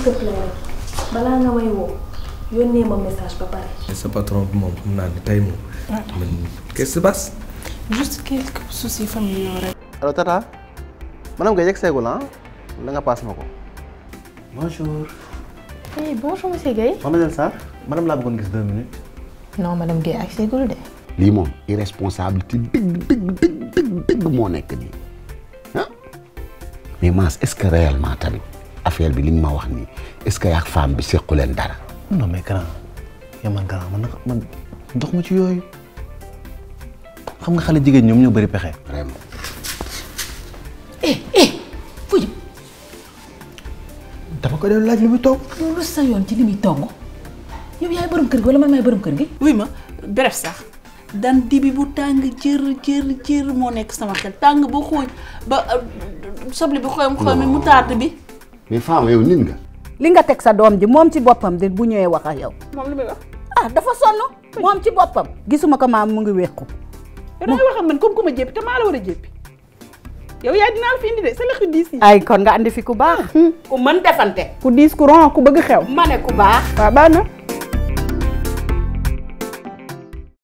te plaît rek balaa nga may woo yónnee ma message ba pare. sa patron bi moom xam naa ne tey moom. man qu'est-ce qui se passe. juste quelques soucis familiaux rek. allo Tata madame Guèye yegg seegul ah la nga paas ma ko. bonjour. oui bonjour monsieur Guèye. Mademoiselle Sarr madame laa bëggoon gis 2 minutes. non madame Guèye ak seegul de. lii moom irresponsabilité dëgg moo nekk nii ah mais Mass est-ce que réellement tamit affaire bi li nga ma wax nii est-ce que yaa femme bi sequ leen dara. non mais grand yow man grand man dox ma ci yooyu xam nga xale jigéen ñoom ñoo bëri pexe. vraiment. fu jëm. dafa ko doon laaj li muy toog. loolu sa yoon ci li muy togg yow yaay borom kër gi wala man maay borom kër gi. wuy ma bref sax dan dibi bu tàng jër moo nekk sama xel tàng ba xooñ ba soble bi xoyam mi mu taat bi. mais femme yow nit nga. li nga teg sa doom ji moom ci boppam de bu ñëwee wax ak yow. moom li muy wax. ah dafa sonn moom ci boppam. gisuma ko maam mu ngi wéqu. yow da ngay wax ak man comme ku ma jéppi te maa la war a jéppi yow yaay dinaa la fi indi de sa lexu diis yi. ay kon nga andi fi ku baax. ku mën defante. ku diis ku ron ku bëgg xew. ma ne ku baax. waaw baax na.